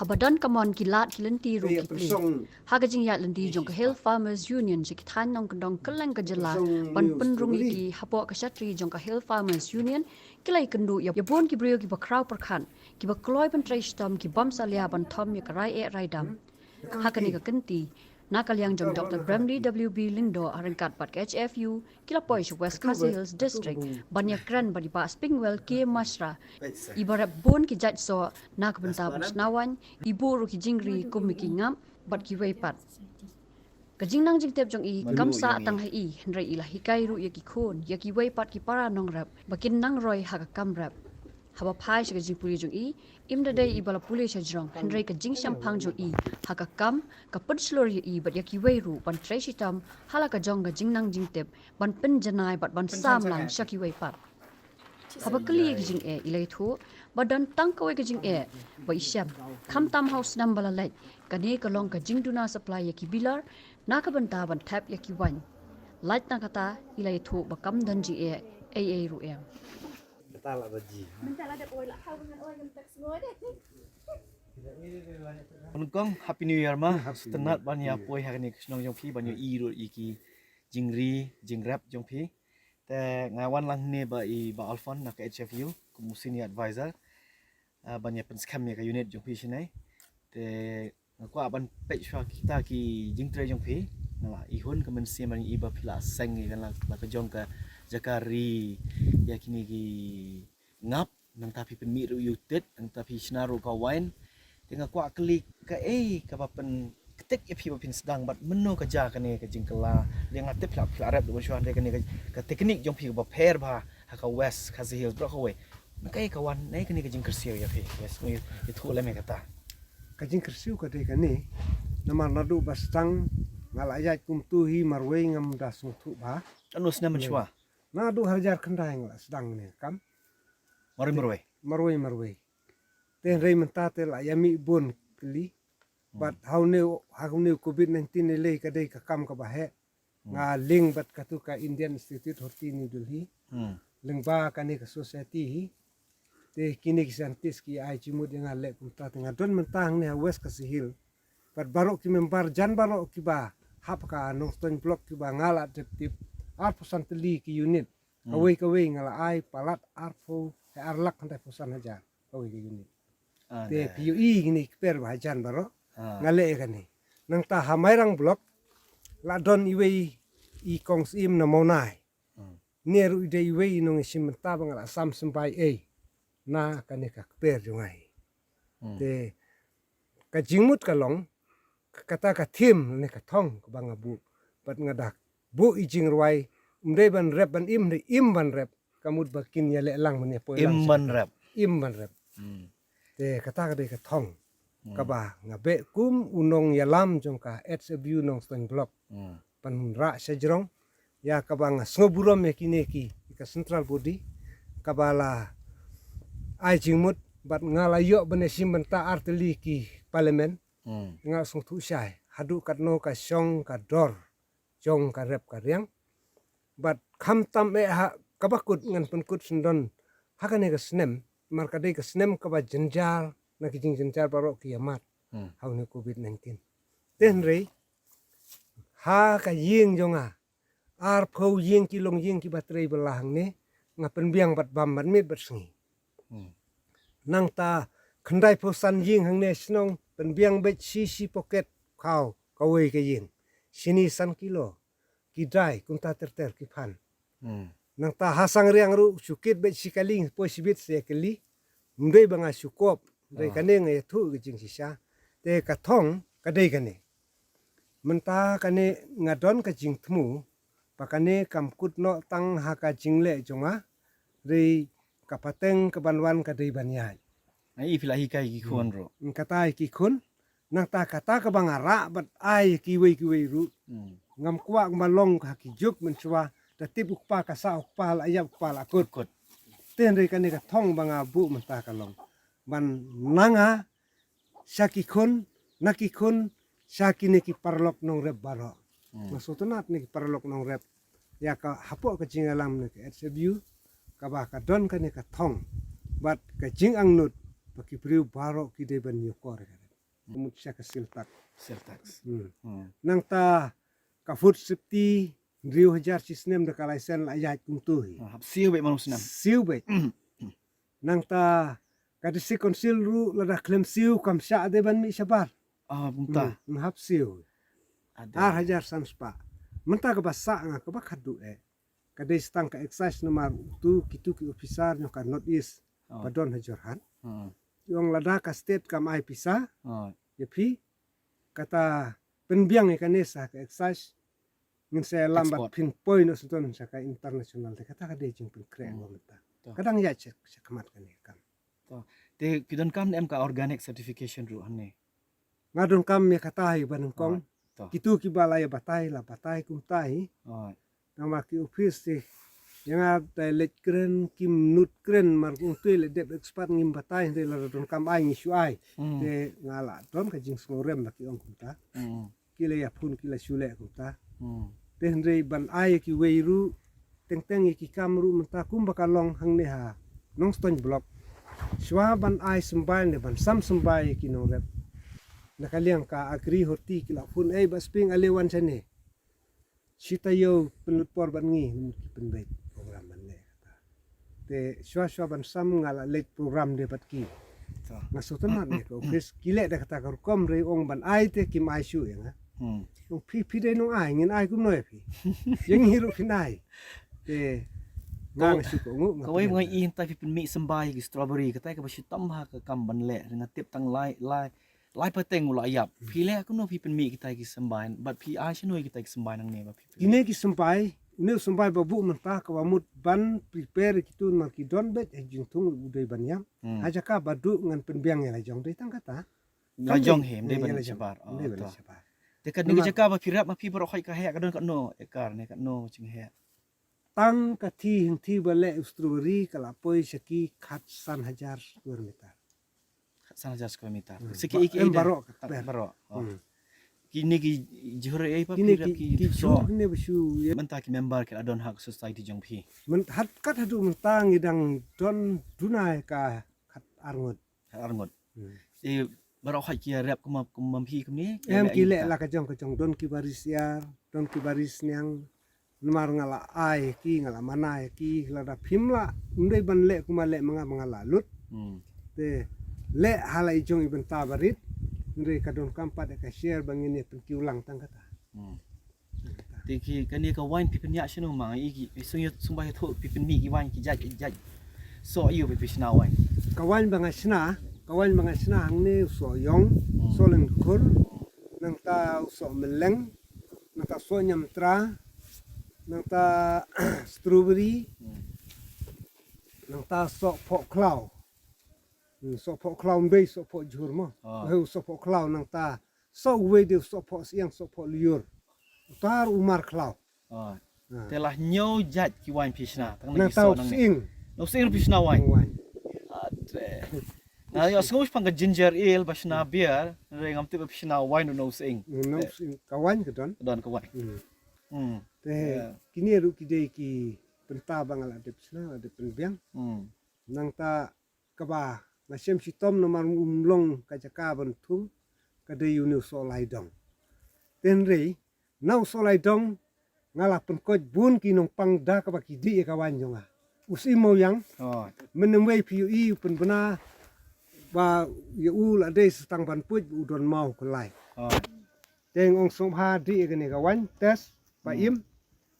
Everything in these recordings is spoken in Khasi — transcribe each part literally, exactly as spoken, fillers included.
Haba don ka mon ki lad ki lynti ruh ki kli. Ha ka jingïaid lynti jong ka Hill Farmers Union sha ki thaiñ nongkyndong kylleng ka jylla ban pynrung ïa ki hapoh ka shatri jong ka Hill Farmers Union, ki la ïakynduh ïa bun ki briew kiba khraw pyrkhat, kiba kloi ban trei shitom, ki bym salia ban thom ïa ka rai eh rai dam. Ha kane ka kynti, na ka liang jong Doctor Bramley W B Lyngdoh ha ryngkat bad ka H F U, ki la poi sha West Khasi Hills District ban ïakren bad i Bah Springwell K Mashra, iba rep bun ki jait soh na ka bynta ban shna waiñ, i buh ruh ki jingri kum ki ngap bad kiwei pat. Ka jingnang jingtip jong i kam sah tang ha i, hynrei i la hikai ruh ïa ki khun, ïa kiwei pat ki para nongrep ba kin nang roi ha ka kam rep. Haba phai sha ka jingpule jong i, im da dei iba la pule sha jrong, hynrei ka jingshemphang jong i ha ka kam ka pynshlur ïa i bad ïa kiwei ruh ban trei shitom ha la ka jong ka jingnang jingtip, ban pynjanai bad ban sam lang sha kiwei pat. Haba kylli ïa ki jingeh, i la ïathuh ba don tang kawei ka jingeh ba i shem, khamtam ha u snem ba la leit, kane ka long ka jingduna supply ïa ki bilar na ka bynta ban thep ïa ki waiñ. Lait na kata, i la ïathuh ba kam don jingeh ei ei ruh em. Kata la da ji. Mynta la da poi la khaw ngan oi ngan tak sngo de. Nyngkong, Happy New Year ma. Sngewtynnat ban ïa poi ha kane ka shnong jong phi ban ïa i ruh ïa ki jingri jingrep jong phi. Te nga wan lang ne ba i Bah Alfon na ka H F U kum u senior advisor, ah, ban ïa pynskhem ïa ka unit jong phi shane. Te nga kwah ban peit shuwa kita ki jingtrei jong phi. Nga la i hun ka mynsiem ban i ba phi la seng ïa ka la, la ka jong ka jaka ri ïa kine ki ngap, nangta phi pynmih ruh ïa u tit, nangta phi shna ruh ka wine. Te nga kwah kylli kaei kaba pynktik ïa phi ba phin sdang bad mynno ka jia kane ka jingkylla. Te nga tip phi la, phi la rep ruh ban shuwa, hynrei kane ka, ka teknik jong phi kaba pher bha ha ka West Khasi Hills baroh kawei. Na kaei ka wan, na kaei kane ka jingkyrsiew ïa phi? West, ngi ïathuh lem ïa kata. Ka jingkyrsiew ka dei kane, namar naduh ba sdang nga la ïaid kumtu hi marwei ngam da sngewthuh bha. Katno snem mynshuwa? Naduh ha ar hajar khyndai nga la sdang ne kam. Marwei marwei. Marwei marwei. Te hynrei mynta te la ïa mih bun kylli. Bad ha une, ha une u covid nineteen lei lei ka dei ka kam kaba heh. Nga link bad katu ka Indian Institute Horti New Delhi. Hmm. Lyngba kane ka society hi. Te kine ki scientist ki ai jingmut ïa nga leh kumta te nga don mynta hangne ha West Khasi Hills. Bad baroh ki member jan baroh kiba hap ka Nongstoiñ block kiba nga la tip tip arphew san tylli ki unit. Hmm. Kawei kawei nga la ai palat arphew, eh, ar lak khyndai phew san hajar kawei ka unit. Ah, te phi ïohi kine ki kper ba hajan baroh. Ah. Nga leh ïa kane. Nangta ha Mairang block la don iwei i kong syiem na Mawnai. Hmm. Ne ruh i dei iwei i nongïashim bynta ba nga la sam symbai ei na kane ka kper jong nga hi. Hmm. Te ka jingmut ka long, ka, kata ka thim ne ka thong kaba nga buh. Bad nga da buh i jingrwai, ym dei ban rep ban im, dei im ban rep. Ka mut ba kin ïaleh lang mynne poi lang. Im ban rep. Im ban rep. Hmm. Te kata ka dei ka thong. Hmm. Kaba nga beh kum u nongïalam jong ka H F U Nongstoiñ block. Hmm. Ban rah shajrong ïa kaba nga sngewburom ïa kine ki, ïa ka central body kaba la ai jingmut bad nga la ïoh ban ïashim bynta ar tylli ki parliament. Hmm. Nga sngewthuh shai haduh katno ka shong ka dor jong ka rep ka riang. Bad khamtam eh ha kaba kut ngan pynkut syndon ha kane ka snem, namar ka dei ka snem kaba jynjar na ki jingjynjar baroh ki ïamat. Hmm. Ha une covid nineteen. Te hynrei ha ka ïing jong nga, arphew ïing ki longïing kiba trei bylla hangne, nga pynbiang bad bam bad miet bad sngi. Hmm. Nangta khyndai phew san ïing hangne shnong, pynbiang beit shi shi pocket khaw kawei ka ïing. Shini san kilo, ki dai kumta ter ter ki phan. Hmm. Nangta ha Sangriang ruh shu kit beit shi kali, poi shibit shi kali. Ym dei ba nga shu kop, dei kane nga ïathuh ka jingshisha. Te ka thong ka dei kane. Mynta kane nga don ka jingthmu ba kane kam kut noh tang ha ka jingleh jong nga, dei ka pateng ka ban wan ka dei ban ïaid. Ai, phi la hikai ki khun ruh. Hmm, kata ki khun, nangta kata kaba nga rah bad ai kiwei kiwei ruh. Hmm. Ngam kwah ba long ha ki juk mynshuwa, da tip u kpa ka sah u kpa la ïap u kpa la kut. Kut. Te hynrei kane ka thong ba nga buh mynta ka long ban na nga sha ki khun, na ki khun sha kine ki paralok nongrep baroh. Hmm. Nga sngewtynnat ne ki paralok nongrep ïa ka hapoh ka jingïalam ne ka H F U kaba ka don kane ka thong bad ka jingangnud ba ki briew baroh ki dei ban ïukor ïa ka. Mut sha ka sales tax. Sales tax. Hmm. Hmm. Nangta ka food safety, hynriew hajar shi snem da ka license la ïaid kumto hi. Ah, hap siew beit man u snem. Siew beit. Nangta ka district council ruh lada khlem siew kam shah de ban mih shabar. Ah, mynta. Hmm, hap siew. Ade. Ar hajar san spah. Mynta kaba sah nga kaba khadduh eh. Ka dei stang ka excise namar utu kitu ki officer jong ka North East. Oh. Ba don ha Jorhat. Hmm. Ki ong lada ka state kam ai pisa. Oh. Ïa phi kata pynbiang ïa kane sa ka excise. Ngin sa ïalam bad phin poi noh sha ka international te kata ka dei jingpynkhreh ba mynta. To. Ka dang ïaid sha, sha khmat kane ka kam. To. Te ki donkam ne em ka organic certification ruh hangne? Nga donkam ïa kata hi ba nyngkong. Right. To. Kitu kiba la ïa batai la batai kumta hi. Right. Namar ki office te ïa nga te leit kren kim nud kren mar kong te leit dep expert ngim batai hynrei la donkam ai ngi shu ai. Hmm. Te nga la don ka jingsngewrem ba ki ong kumta. Hmm. Ki la ïa phone ki la shu leh kumta. Hmm. Te hynrei ban ai ïa kiwei ruh teng teng ïa ki kam ruh mynta kumba ka long hangne ha Nongstoiñ block. Shuwa ban ai symbai ne ban sam symbai ïa ki nongrep na ka liang ka Agri Horti ki la phone ei ba sping ale wan shane. Shi taïew pynlut por bad ngi ki pynbeit program ban leh kata. Te shuwa shuwa ban sam nga la leit program de bad ki. To. Nga sngewtynnat ne ka office ki leh da kata ka rukom re ong ban ai te kim ai shuh ïa nga. Hmm. Ong phi phi dei nong ai ngin ai kumno ïa phi. Ïa ngi ruh phin ai. Te nga nga shu ko ngu. Kawei ba nga i hynta phi pynmih symbai ki strawberry kata kaba shitom ha ka kam ban leh nga tip tang lai lai lai pateng u la ïap. Hmm. Phi leh kumno phi pynmih kita ki symbai bad phi ai shano kita ki symbai nangne ba phi pynmih? Kine ki symbai, une u symbai ba buh mynta kaba mut ban prepare kitu namar ki don beit ha jingthung u dei ban ïap. Hmm. Ha jaka ba duh ngan pynbiang ïa la jong dei tang kata. La jong hi, ym dei ban shabar. Ym dei ban shabar. Te katne ka jaka ba phi rep ma phi baroh khoit ka heh ka don katno ekar ne katno jingheh? Tang ka thi hing thi ba leh u strawberry ka la poi sha ki khatsan hajar square meter. Khatsan hajar square meter. Hmm. Sha ki ei ki ei baroh ka baroh. Oh. Hmm. Kine ki jhur ei pa kine ki jhur kine ba shu mynta ki member ki la don ha ka society jong phi. Mynta kat haduh mynta ngi dang don duna ka khat ar ngut. Ar ngut. Hmm. Te baroh khoit ki rep kumba kumba phi kumne. Em ki leh la ka jong ka jong don ki baris ïar, don ki baris niang. Namar nga la ai ki nga la mana ïa ki lada phim lah ym dei ban leh kumba leh ma nga ba nga la lut. Hmm. Te leh ha la i jong i bynta barit. Hynrei ka donkam pat ka share ba ngin ïa pynkiew lang tang kata. Hmm. Te ki kane ka wine phi pynïaid shano ma i ki sung ïa sung ba ïathuh phi pynmih ki wine ki jait ki jait. Soh ïa phi phi shna wine. Ka wine ba nga shna, ka wine ba nga shna hangne u soh ïong, hmm, soh lyngkhur, nangta u soh mylleng, nangta soh ñiamtra, nangta strawberry, hmm, nangta soh phoh khlaw. Hmm, soh phoh khlaw ym dei soh phoh jhur mo. Ah. Soh phoh khlaw nangta soh uwei de soh phoh siang soh phoh liur. Utar u mar khlaw. Ah. Ah. Te la hynñiew jait ki wine phi shna. Tang na ki soh nang ne. Nangta u sying. Na u sying phi shna wine. Wine. Atre. Nga ïohsngew shaphang ka ginger ale ba shna beer, hynrei ngam tip ba phi shna wine na u sying. Na u sying ka wine ka don. Ka don ka wine. Hmm. Hmm. Te kine ruh ki dei ki bynta ba nga la dep shna, la dep pynbiang. Hmm. Nangta kaba nga shem shitom namar um long ka jaka ban thung ka dei une u soh lai dong. Te hynrei na u soh lai dong nga la pynkoit bun ki nongpang da kaba ki dih ïa ka wine jong nga. U Syiem Mawiang. Oh. Mynnym wei phi ïohi u pynbna ba ïa u la dei sa tang ban puit ba u don maw ka lai. Oh. Te nga ong sngewbha dih ïa kane ka wine test ba im.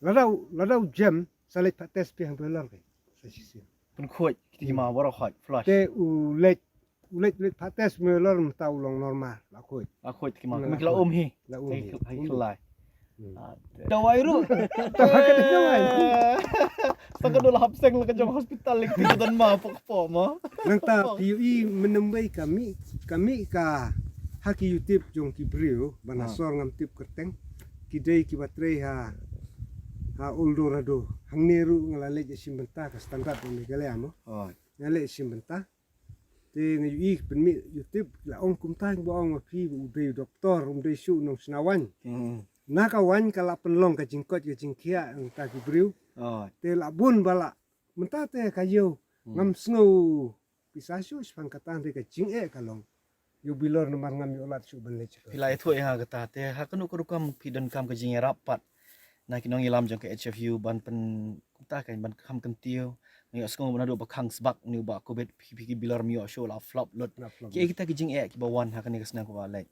Lada u, lada u jem sa leit pat test phi hang Bangalore ke. Sa shisien. Pynkhuid kiti ki ma baroh khoit flush. Te u leit u leit leit pat test me lor mynta u long normal la khuid. La khuid ki ma. Ki la um hi. La um hi. Hai khlai. Dawai ruh. Ta ka dawai. Ta ka dawai hap seng la ka jong hospital lek ti don ma pok po ma. Nangta phi ïohi mynnym wei ka mih ka mih ka ha ki YouTube jong ki briew ba na sor ngam tip kyrteng. Ki dei kiba trei ha ha Eldorado. Hangne ruh nga la leit ïashim bynta ka standard jong Meghalaya mo. Nga leit ïashim bynta. Te nga ïohi pynmih YouTube la ong kumta ba ong ma phi u dei u doktor um dei shuh u nongshna waiñ. Na ka waiñ ka la pynlong ka jingkoit ka jingkhiah nangta ki briew. Te la bun ba la mynta te ka ïew ngam sngew pisa shuh shaphang kata hynrei ka jingeh ka long. Ïoh bilor namar ngam ïoh lad shuh ban leit sha. Phi la ïathuh ïa nga kata te ha kano ka rukom phi donkam ka jingïarap pat na ki nongïalam jong ka H F U ban pyn, kumta kan, ban kham kyntiew. Ngi ïohsngew ba naduh ba khang sbak, naduh ba covid, phi, phi ki bilor ym ïoh shuh, la flop lut. La flop lut. Kiei kita ki jingeh kiba wan ha kane ka snem kaba la leit?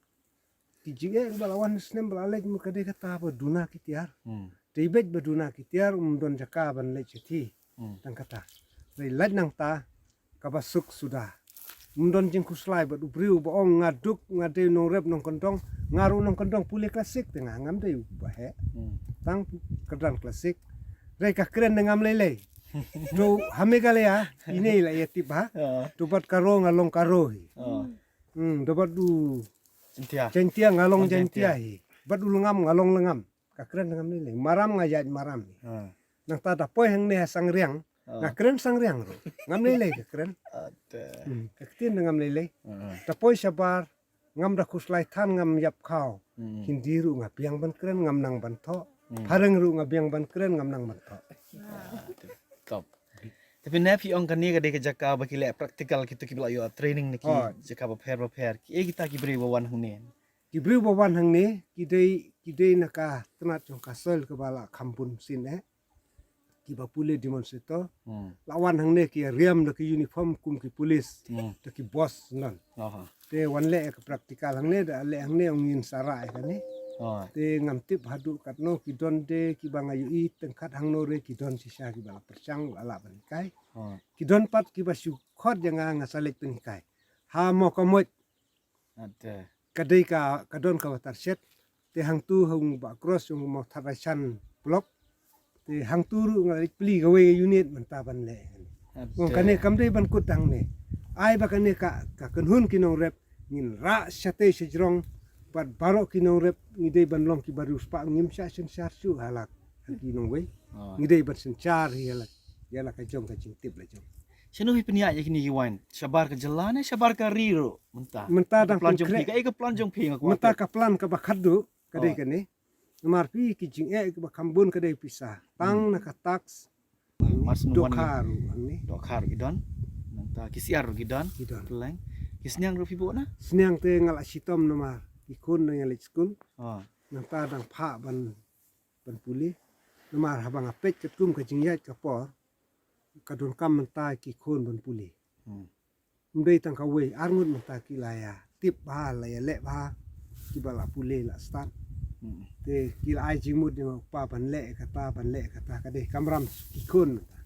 Ki jingeh kiba la wan snem ba la leit mut ka dei kata ba duna ki tiar. Hmm. Dei beit ba duna ki tiar, ym don jaka ban leit shathie. Hmm. Tang kata. Dei leit nangta kaba suk suda. Ym don jingkhuslai bad u briew ba ong nga duk, nga dei nongrep nongkyndong, nga ruh nongkyndong pule classic te nga ngam dei uba heh. Hmm. Tang kyrdan classic. Dei ka kren da ngam lei lei. To ha Meghalaya ine la ïa tip ha. Ah. To bad ka Ro nga long ka Ro hi. Ah. Hmm, to bad u Jaintia. Jaintia nga long Long Jaintia. Jaintia hi. Bad u Lyngngam nga long Lyngngam. Ka kren da ngam lei lei. Maram nga ïaid Maram hi. Ah. Nangta da poi hangne ha Sangriang. Ah. Nga kren Sangriang ruh. Ngam lei lei ka kren. Ate. Hmm, ka ktien da ngam lei lei. Ah. Da poi shabar ngam da khuslai than, ngam ïap khaw. Hmm. Hindi ruh nga biang ban kren, ngam nang ban thoh. Hmm. Phareng ruh nga biang ban kren, ngam nang ban thoh. Ah, top. Te phi ne phi ong kane ka dei ka jaka ba ki leh practical kito kiba la ïoh training na ki. Oh. Jaka bapher bapher. Kiei kita ki briew ba wan hangne? Ki briew ba wan hangne ki dei, ki dei na ka tnat jong ka soil kaba la kham bun sien eh. Kiba pule demonstrator. Hmm. La wan hangne ki ïa riam da ki uniform kum ki police. Hmm. Da ki boss nan. Aha. Te wan leh ka practical hangne, da leh hangne ong ngin sa rah ïa kane. Ah. Te ngam tip haduh katno ki don de kiba nga ïohi, tang kat hangno re ki don shisha kiba la pyrshang, la lah ban hikai. Ah. Ki don pat kiba shu khot ïa nga, nga sa leit pynhikai. Ha Mawkamoit. Ate. Ka dei ka, ka don kaba tarshet. Te hangtu ha u Bah Cross, u Mawthadraishan block. Te hangtu ruh nga leit plie kawei ka unit mynta ban leh. Ate. Ong kane kam dei ban kut hangne. Ai ba kane ka, ka kynhun ki nongrep ngin rah shatei shajrong bad baroh ki nongrep ngi dei ban long kiba riewspah, ngim shah synshar shuh ha la ki nongwei. Ah. Ngi dei ban synshar hi ha la, ïa la ka jong ka jingtip la jong. Shano phi pynïaid ïa kine ki wine? Shabar ka jylla ne shabar ka ri ruh mynta? Mynta dang plan jong phi, kaei ka plan jong phi nga kwah? Mynta ka plan kaba khatduh ka dei kane. Namar phi ki jingeh kiba kham bun ka dei pisa. Tang na ka tax. Mar shu wan dohkha ruh hangne. Dohkha ruh ki don. Nangta ki syiar ruh ki don. Ki don. Pynleng. Ki sniang ruh phi buh na? Sniang te nga la shitom namar ki khun dang ïa leit skul. Ah. Nangta dang phah ban, ban pule. Namar haba nga peit katkum ka jingïaid ka por, ka donkam mynta ki khun ban pule. Hmm. Ym dei tang kawei, arngut mynta ki la ïa tip bha, la ïa leh bha, kiba la pule la start. Hmm. Te ki la ai jingmut ïa u kpa ban leh kata, ban leh kata, ka dei kamram ki khun mynta.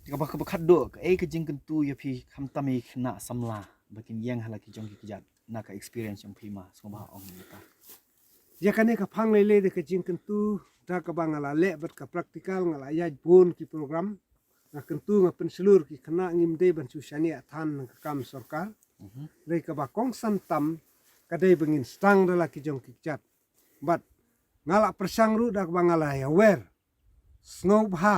Kaba, kaba khatduh, kaei ka jingkyntu ïa phi khamtam ïa ki khynnah samla ba kin ïeng ha la ki jong ki kjat, na ka experience jong phi ma, sngewbha ong ïa kata. Ïa kane ka phang lei lei da ka jingkyntu, da kaba nga la leh bad ka practical, nga la ïaid bun ki program. Nga kyntu, nga pynshlur ki khynnah, ngim dei ban shu shaniah than na ka kam sorkar. Mhm. Dei kaba kongsan tam ka dei ba ngin sdang da la ki jong ki kjat. Bad nga la pyrshang ruh da kaba nga la ïa wer. Sngewbha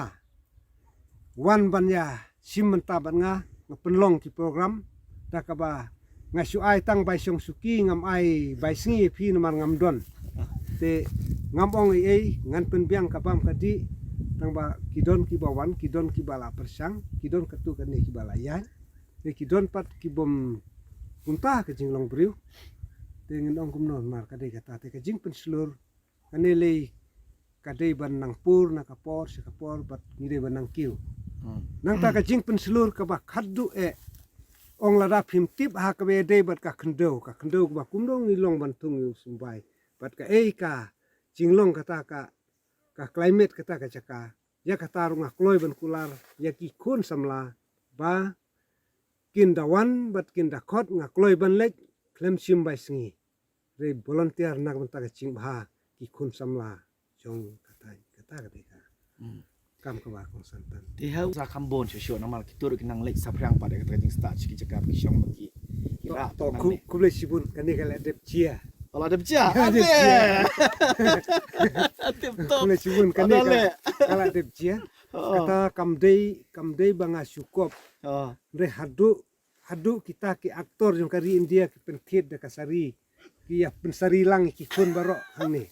wan ban ïa shim bynta bad nga, nga pynlong ki program da kaba nga shu ai tang bai shong suki, ngam ai bai sngi ïa phi namar ngam don. Te ngam ong ei ei, ngan pynbiang ka bam ka dih, tang ba ki don kiba wan, ki don kiba la pyrshang, ki don katto katne kiba la ïaid. Te ki don pat ki bym kumta ka jinglong briew. Te ngin ong kumno namar ka dei kata, te ka jingpynshlur kane lei ka dei ban nang pur na ka por sha ka por bad ngi dei ban nang kiew. Hmm. Nangta ka jingpynshlur kaba khatduh eh, ong lada phim tip ha kaba ïadei bad ka khyndew, ka khyndew kaba kumno ngi long ban thung ïa u symbai. Bad kaei ka jinglong kata ka, ka climate kata ka jaka. Ïa kata ruh nga kloi ban kular ïa ki khun samla ba kin da wan bad kin da khot, nga kloi ban leit khlem shim bai sngi. Re volunteer na ka bynta ka jingbha ki khun samla jong kata, kata ka dei ka. Hmm. Kam kaba kongsan tam. Te ha sa kham bun shuh shuh namar kito ruh ki nang leit saphriang pat ïa kata ka jingstad sha ki jaka ba ki shong ba ki, ki rah. To, to, khub, khublei shibun, kane ka la dep jia. Ka la dep jia. Ka la dep jia. Tip top. Khublei shibun, kane ka la dep jia. Oh. Kata kam dei, kam dei ba nga shu kop. Oh. Re haduh haduh kita ki actor jong ka ri India ki pynkit da ka sari, ki ïa pynsari lang ïa ki khun baroh hangne.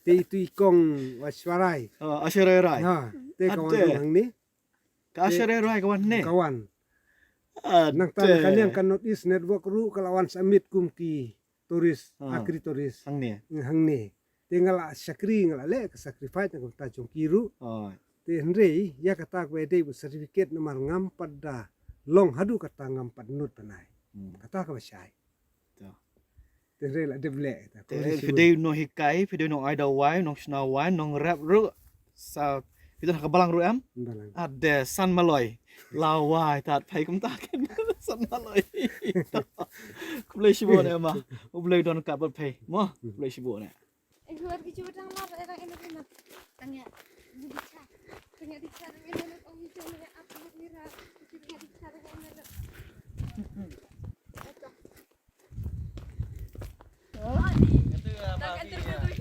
Te itu i kong Aishwarya Rai. Oh, Aishwarya Rai. Ha, te ka wan hangne. Ka Aishwarya Rai ka wan ne? Ka wan. Nangta na ka liang ka North East Network ruh ka la wan submit kum ki tourist, agri tourist. Hangne. Hangne. Te nga la shakri, nga la leh ka sacrifice na ka bynta jong ki ruh. Te hynrei ïa kata kaba ïadei bad certificate namar ngam pat da long haduh kata ngam pat nud ban ai. Kata kaba shai. Te hynrei la dep leh. Te phi dei nonghikai, phi dei nongai dawai, nongshna wai, nongrep ruh. Sa phi don ha ka balang ruh em? Balang. Ade san maloi. Lawai tat phai kumta ken san maloi. Khublei shibun eh ma. U Blei don ka bad phai. Mo, khublei shibun eh.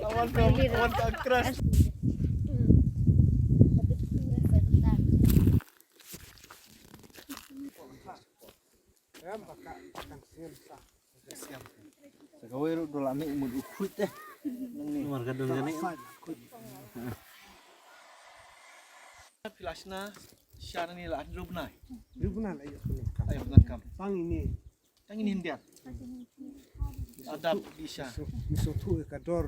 Awan ka, awan ka crash. Sa kawei ruh dula mih mut u khuid eh. Namar ka don kane. Phi la shna sha nangne la hynriew bnai. Hynriew bnai la ïoh pyndonkam. Ïoh pyndonkam. Tang ine. Tang ine hyndiat. Adap dih sha. Ngi sngewthuh ïa ka dor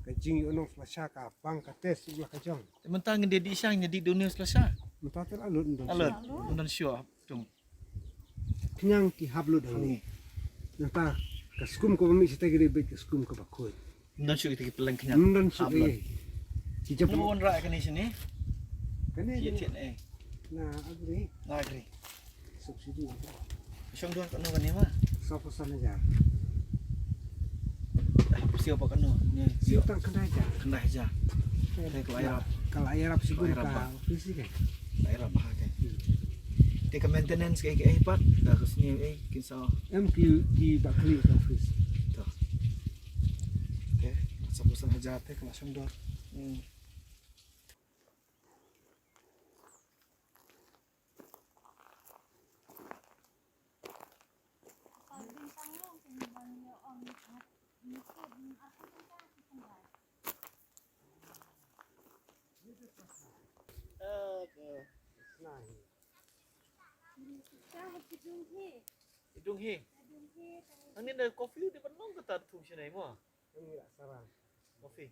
ka jingïohnong sla sha ka bank ka test u la ka jong. Te mynta ngin dei dih sha, ngin dei dih dewniu sla sha. Mynta te la lut, ym don shuh. Ym don shuh hap tung. Khñiang ki hap lut hangne. Nangta ka skum kaba mih shata ki dei beit ka skum kaba khuid. Ym don shuh kita ki pylleng khñiang. Ym don shuh. Hap lut. Ki jop. Naba wan rah kane shane. Kane ki thied eh. Na agri. Na agri. Subsidy. Shong dor katno kane ma? Sawphew san hajar. Siew pat katno? Siew tang khyndai hajar. Khyndai hajar. Te ka la ïarap. Ka la ïarap shibun ka office ka. La ïarap bha ka. Te ka maintenance kaei kaei pat da ka sniew eh kin sa. Em ki ki ba khlieh ka office. To. Te sawphew san hajar te ka la shong dor. Dung hi. Ang ni da coffee di ban long kata thum sini mo. Coffee.